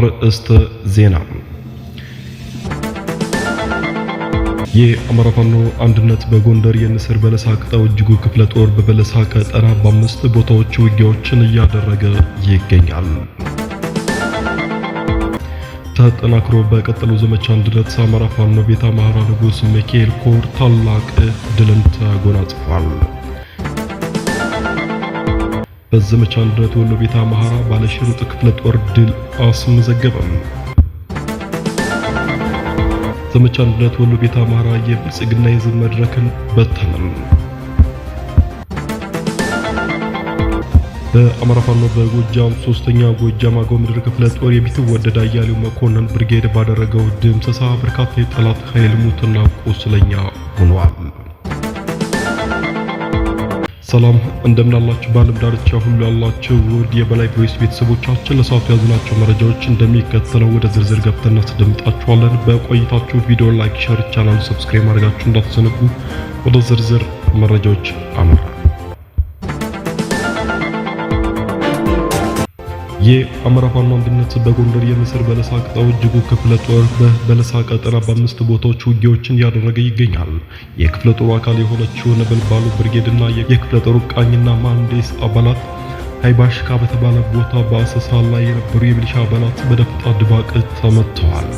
አርእስተ ዜና። የአማራ ፋኖ አንድነት በጎንደር የንስር በለሳ ቅጣው እጅጉ ክፍለ ጦር በበለሳ ቀጠና በ5 ቦታዎች ውጊያዎችን እያደረገ ይገኛል። ተጠናክሮ በቀጠለው ዘመቻ አንድነት አማራ ፋኖ ቤተ አማራ ንጉስ ሚካኤል ኮር ታላቅ ድልን ተጎናጽፏል። በዘመቻ አንድነት ወሎ ቤተ አማራ ባለሽርጡ ክፍለ ጦር ድል አስመዘገበም። ዘመቻ አንድነት ወሎ ቤተ አማራ የብልጽግና የህዝብ መድረክን በተነም። በአማራ ፋኖ በጎጃም ሶስተኛ ጎጃም አገው ምድር ክፍለ ጦር የቢትወደድ አያሌው መኮንን ብርጌድ ባደረገው ድምሰሳ በርካታ የጠላት ኃይል ሙትና ቁስለኛ ሆኗል። ሰላም እንደምናላችሁ በዓለም ዳርቻ ሁሉ ያላችሁ ውድ የበላይ ቮይስ ቤተሰቦቻችን፣ ለሰዓቱ ያዝናቸው መረጃዎች እንደሚከተለው ወደ ዝርዝር ገብተን እናስደምጣችኋለን። በቆይታችሁ ቪዲዮ like፣ share፣ channel subscribe ማድረጋችሁ እንዳትዘነጉ። ወደ ዝርዝር መረጃዎች አመራ። የአማራ ፋኖ አንድነት በጎንደር የንስር በለሳ ቅጣው እጅጉ ክፍለ ጦር በበለሳ ቀጠና በ5 ቦታዎች ውጊያዎችን እያደረገ ይገኛል። የክፍለ ጦሩ አካል የሆነችው ነበልባሉ ብርጌድና የክፍለ ጦሩ ቃኝና ማንዴስ አባላት ሃይባሽካ በተባለ ቦታ በአሰሳ ላይ የነበሩ የሚሊሻ አባላት በደፈጣ ድባቅ ተመተዋል።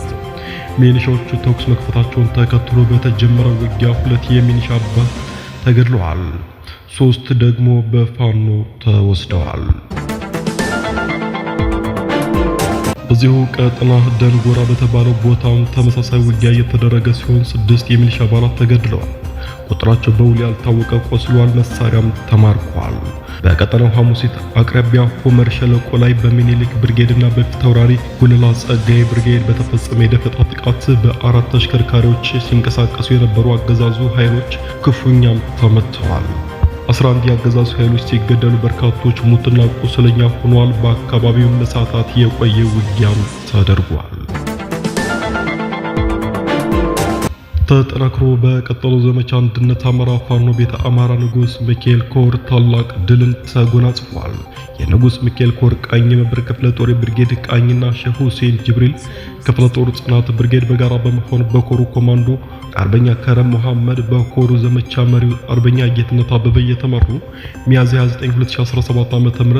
ሚሊሻዎቹ ተኩስ መክፈታቸውን ተከትሎ በተጀመረው ውጊያ 2 የሚሊሻ አባላት ተገድለዋል፣ 3 ደግሞ በፋኖ ተወስደዋል። በዚሁ ቀጠና ደንጎራ በተባለው ቦታም ተመሳሳይ ውጊያ እየተደረገ ሲሆን 6 የሚሊሻ አባላት ተገድለዋል። ቁጥራቸው በውል ያልታወቀ ቆስሏል፣ መሳሪያም ተማርኳል። በቀጠናው ሐሙሲት አቅራቢያ ሆመር ሸለቆ ላይ በሚኒሊክ ብርጌድና በፊታውራሪ ጉልላ ጸጋዬ ብርጌድ በተፈጸመ የደፈጣ ጥቃት በ4 ተሽከርካሪዎች ሲንቀሳቀሱ የነበሩ አገዛዙ ኃይሎች ክፉኛም ተመተዋል። 11 የአገዛዙ ኃይሎች ሲገደሉ በርካቶች ሙትና ቁስለኛ ሆነዋል። በአካባቢው ለሰዓታት የቆየ ውጊያም ተደርጓል። ተጠናክሮ በቀጠለው ዘመቻ አንድነት አማራ ፋኖ ቤተ አማራ ንጉስ ሚካኤል ኮር ታላቅ ድልን ተጎናጽፏል። የንጉስ ሚካኤል ኮር ቃኝ መብረቅ ክፍለ ጦር ብርጌድ ቃኝና ሼህ ሁሴን ጅብሪል ክፍለ ጦር ጽናት ብርጌድ በጋራ በመሆን በኮሩ ኮማንዶ አርበኛ ከረም መሐመድ በኮሩ ዘመቻ መሪው አርበኛ ጌትነት አበበ እየተመሩ ሚያዝያ 29 2017 ዓ.ም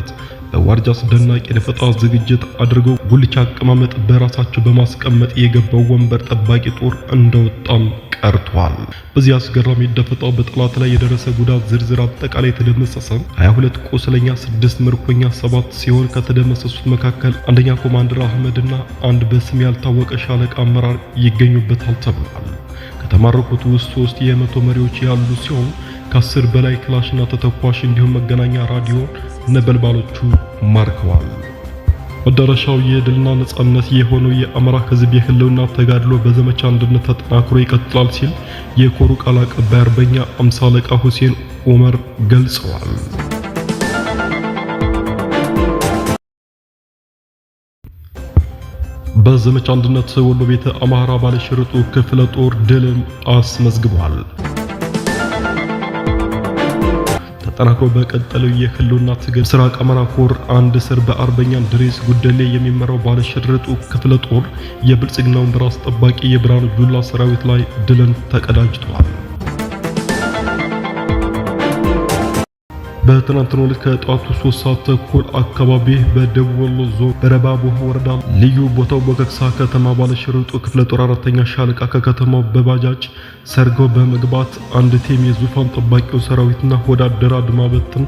በዋርጃ አስደናቂ የደፈጣ ዝግጅት አድርገው ጉልቻ አቀማመጥ በራሳቸው በማስቀመጥ የገባው ወንበር ጠባቂ ጦር እንደወጣም ቀርቷል። በዚህ አስገራሚ ደፈጣ በጠላት ላይ የደረሰ ጉዳት ዝርዝር አጠቃላይ የተደመሰሰ 22 ቁስለኛ፣ 6 ምርኮኛ፣ 7 ሲሆን ከተደመሰሱት መካከል አንደኛ ኮማንደር አህመድና አንድ በስም ያልታወቀ ሻለቃ አመራር ይገኙበታል ተብሏል። ከተማረኩት ውስጥ 3 የመቶ መሪዎች ያሉ ሲሆን ከ10 በላይ ክላሽና ተተኳሽ እንዲሁም መገናኛ ራዲዮ ነበልባሎቹ ማርከዋል። መዳረሻው የድልና ነጻነት የሆነው የአማራ ሕዝብ የህልውና ተጋድሎ በዘመቻ አንድነት ተጠናክሮ ይቀጥላል ሲል የኮሩ ቃል አቀባይ አርበኛ አምሳ አለቃ ሁሴን ኡመር ገልጸዋል። በዘመቻ አንድነት ወሎ ቤተ አማራ ባለሽርጡ ክፍለ ጦር ድልን አስመዝግቧል። ተጠናክሮ በቀጠለው የህልውና ትግል ምስራቅ አማራ ኮር አንድ ስር በአርበኛ ድሬስ ጉደሌ የሚመራው ባለሽርጡ ክፍለ ጦር የብልጽግናውን በራስ ጠባቂ የብርሃኑ ጁላ ሰራዊት ላይ ድልን ተቀዳጅቷል። በትናንትናው ዕለት ከጠዋቱ 3 ሰዓት ተኩል አካባቢ በደቡብ ወሎ ዞን በረባቦ ወረዳ ልዩ ቦታው በከክሳ ከተማ ባለሽርጡ ክፍለ ጦር 4ኛ ሻለቃ ከከተማው በባጃጅ ሰርገው በመግባት አንድ team የዙፋን ጠባቂው ሰራዊትና ወዳደር አድማ በትን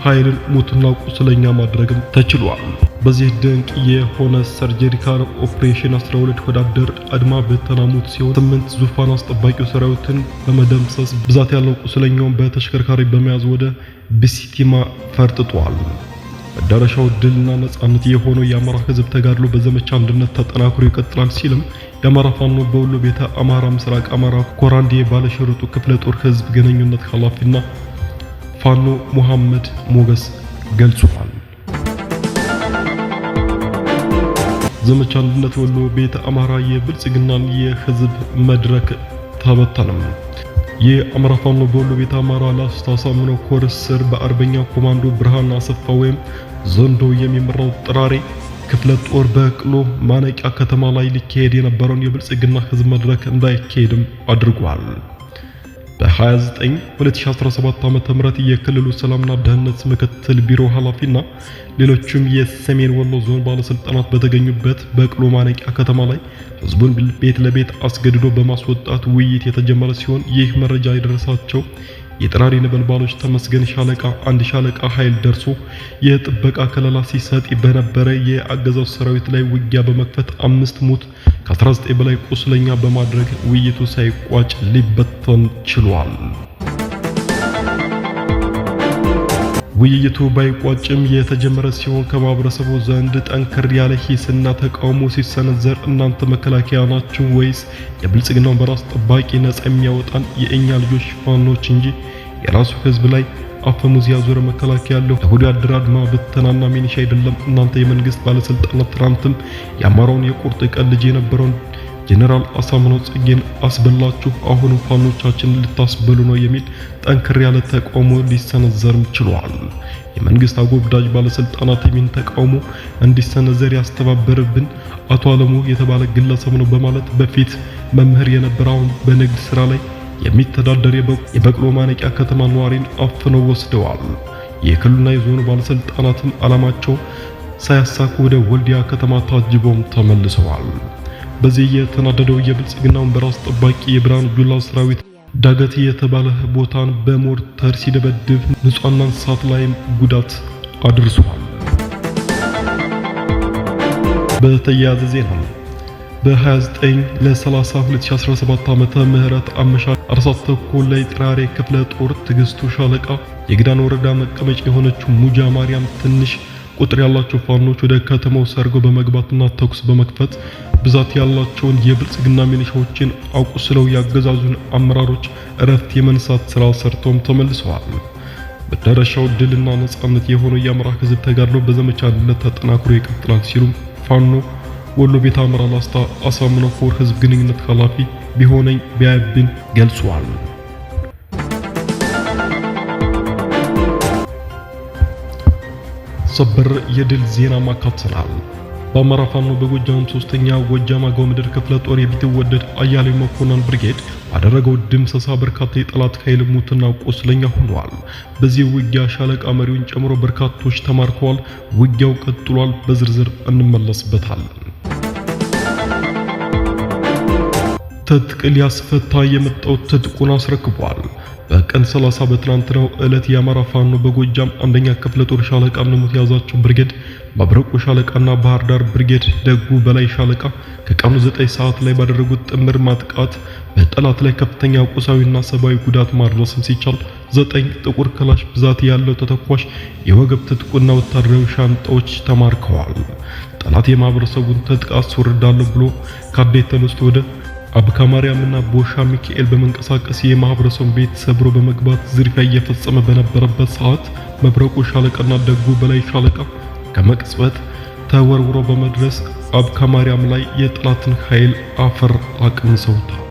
ኃይልን ሙትና ቁስለኛ ማድረግም ተችሏል። በዚህ ድንቅ የሆነ surgical operation 12 ወዳደር አድማ በተና ሙት ሲሆን 8 ዙፋን አስጠባቂው ሰራዊትን በመደምሰስ ብዛት ያለው ቁስለኛውን በተሽከርካሪ በመያዝ ወደ ብሲቲማ ፈርጥጧል። መዳረሻው ድልና ነጻነት የሆነው የአማራ ሕዝብ ተጋድሎ በዘመቻ አንድነት ተጠናክሮ ይቀጥላል ሲልም የአማራ ፋኖ በወሎ ቤተ አማራ ምስራቅ አማራ ኮር አንድ የባለሽርጡ ክፍለ ጦር ህዝብ ግንኙነት ኃላፊና ፋኖ መሐመድ ሞገስ ገልጿል። ዘመቻ አንድነት ወሎ ቤተ አማራ የብልጽግናን የህዝብ መድረክ ተበተነም። የአማራ ፋኖ በወሎ ቤተ አማራ ላስታ አሳምነው ኮር ስር በአርበኛ ኮማንዶ ብርሃን አሰፋ ወይም ዘንዶ የሚመራው ጥራሬ ክፍለ ጦር በቅሎ ማነቂያ ከተማ ላይ ሊካሄድ የነበረውን የብልጽግና ህዝብ መድረክ እንዳይካሄድም አድርጓል። በ29 2017 ዓ.ም የክልሉ ሰላምና ደህንነት ምክትል ቢሮ ኃላፊና ሌሎችም የሰሜን ወሎ ዞን ባለስልጣናት በተገኙበት በቅሎ ማነቂያ ከተማ ላይ ህዝቡን ቤት ለቤት አስገድዶ በማስወጣት ውይይት የተጀመረ ሲሆን ይህ መረጃ የደረሳቸው የጠራሪ ነበልባሎች ተመስገን ሻለቃ አንድ ሻለቃ ኃይል ደርሶ የጥበቃ ከለላ ሲሰጥ በነበረ የአገዛዙ ሰራዊት ላይ ውጊያ በመክፈት 5 ሙት ከ19 በላይ ቁስለኛ በማድረግ ውይይቱ ሳይቋጭ ሊበተን ችሏል። ውይይቱ ባይቋጭም የተጀመረ ሲሆን ከማህበረሰቡ ዘንድ ጠንከር ያለ ሂስና ተቃውሞ ሲሰነዘር እናንተ መከላከያ ናችሁ ወይስ የብልጽግናውን በራስ ጠባቂ ነፃ የሚያወጣን የእኛ ልጆች ፋኖች እንጂ የራሱ ህዝብ ላይ አፈሙዝ ያዞረ መከላከያ ያለው ለሆዱ ያደረ አድማ ብተናና ሚሊሻ አይደለም። እናንተ የመንግስት ባለስልጣናት ትናንትም የአማራውን የቁርጥ ቀን ልጅ የነበረውን ጀነራል አሳምነው ጽጌን አስበላችሁ፣ አሁንም ፋኖቻችን ልታስበሉ ነው የሚል ጠንከር ያለ ተቃውሞ ሊሰነዘርም ችሏል። የመንግስት አጎብዳጅ ባለስልጣናት የሚን ተቃውሞ እንዲሰነዘር ያስተባበረብን አቶ አለሙ የተባለ ግለሰብ ነው በማለት በፊት መምህር የነበረውን በንግድ ስራ ላይ የሚተዳደር የበቅሎ ማነቂያ ከተማ ነዋሪን አፍነው ወስደዋል። የክልሉና የዞኑ ባለስልጣናትም ዓላማቸው ሳያሳኩ ወደ ወልዲያ ከተማ ታጅበውም ተመልሰዋል። በዚህ የተናደደው የብልጽግናውን በራስ ጠባቂ የብርሃኑ ጁላ ሰራዊት ዳገት የተባለ ቦታን በሞርተር ሲደበድብ ንጹሃን እንስሳት ላይም ጉዳት አድርሷል። በተያያዘ ዜና በ29 ለ30 2017 ዓመተ ምህረት አመሻሽ 4:30 ላይ ጥራሬ ክፍለ ጦር ትግስቱ ሻለቃ የግዳን ወረዳ መቀመጫ የሆነችው ሙጃ ማርያም ትንሽ ቁጥር ያላቸው ፋኖች ወደ ከተማው ሰርገው በመግባትና ተኩስ በመክፈት ብዛት ያላቸውን የብልጽግና ሚሊሻዎችን አቁስለው ያገዛዙን አመራሮች እረፍት የመንሳት ስራ ሰርተውም ተመልሰዋል። መዳረሻው ድልና ነጻነት የሆነው የአማራ ህዝብ ተጋድሎ በዘመቻ አንድነት ተጠናክሮ ይቀጥላል ሲሉ ፋኖ ወሎ ቤተ አማራ ላስታ አሳምነው ኮር ህዝብ ግንኙነት ኃላፊ ቢሆነኝ ቢያብን ገልጿል። ሰበር የድል ዜና ማካተናል። በአማራ ፋኖ በጎጃም ሶስተኛ ጎጃም አገው ምድር ክፍለ ጦር የቢትወደድ አያሌው መኮንን ብርጌድ ባደረገው ድምሰሳ በርካታ የጠላት ኃይል ሙትና ቆስለኛ ሆኗል። በዚህ ውጊያ ሻለቃ መሪውን ጨምሮ በርካቶች ተማርከዋል። ውጊያው ቀጥሏል። በዝርዝር እንመለስበታለን። ትጥቅ ሊያስፈታ የመጣው ትጥቁን አስረክቧል። በቀን 30 በትናንትናው ዕለት የአማራ ፋኖ በጎጃም አንደኛ ክፍለ ጦር ሻለቃ ንሙት ያዛቸው ብርጌድ፣ መብረቁ ሻለቃና ባህር ዳር ብርጌድ ደጉ በላይ ሻለቃ ከቀኑ 9 ሰዓት ላይ ባደረጉት ጥምር ማጥቃት በጠላት ላይ ከፍተኛ ቁሳዊና ሰብአዊ ጉዳት ማድረስም ሲቻል 9 ጥቁር ክላሽ ብዛት ያለው ተተኳሽ የወገብ ትጥቁና ወታደራዊ ሻንጣዎች ተማርከዋል። ጠላት የማህበረሰቡን ትጥቅ አስወርዳለሁ ብሎ ካዴት ተነስቶ ወደ አብካ ማርያምና ቦሻ ሚካኤል በመንቀሳቀስ የማህበረሰቡን ቤት ሰብሮ በመግባት ዝርፊያ እየፈጸመ በነበረበት ሰዓት መብረቁ ሻለቃና ደጉ በላይ ሻለቃ ከመቅጽበት ተወርውሮ በመድረስ አብካ ማርያም ላይ የጠላትን ኃይል አፈር አቅምሰውታል።